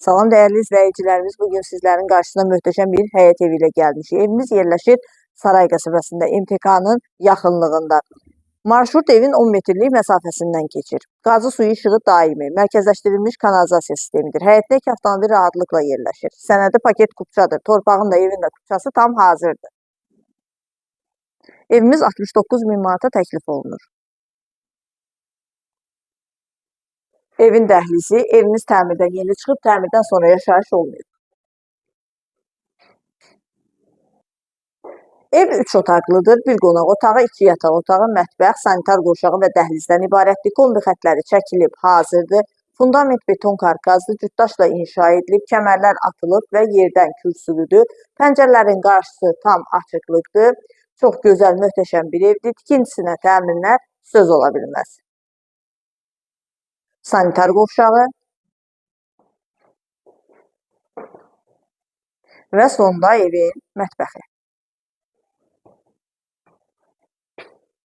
Salam dəyərli izləyicilərimiz, bu gün sizlərin qarşısına möhtəşəm bir həyət evi ilə gəlmişik. Evimiz yerləşir Saray qəsəbəsində, MTK-nın yaxınlığında. Marşrut evin 10 metrlik məsafəsindən keçir. Qazı suyu işığı daimi, mərkəzləşdirilmiş kanalizasiya sistemidir. Həyətdə iki avtomobil rahatlıqla yerləşir. Sənədi paket kupçadır. Torpağın da evin də kupçası tam hazırdır. Evimiz 69 min manata təklif olunur. Evin dəhlizi, evimiz təmirdən yeni çıxıb, təmirdən sonra yaşayış olmayıb. Ev 3 otaqlıdır. Bir qonaq otağı, 2 yataq otağı, mətbəx, sanitar qovşağı və dəhlizdən ibarətdir. Kombi xətləri çəkilib, hazırdır. Fundament beton karkazlı, cütdaşla inşa edilib, kəmərlər atılıb və yerdən kürsülüdür. Pəncərələrin qarşısı tam açıqlıqdır. Çox gözəl, möhtəşəm bir evdir. Tikintisinə, təmirinə söz ola bilməz. Sanitar qovşağı və sonda evin mətbəxi.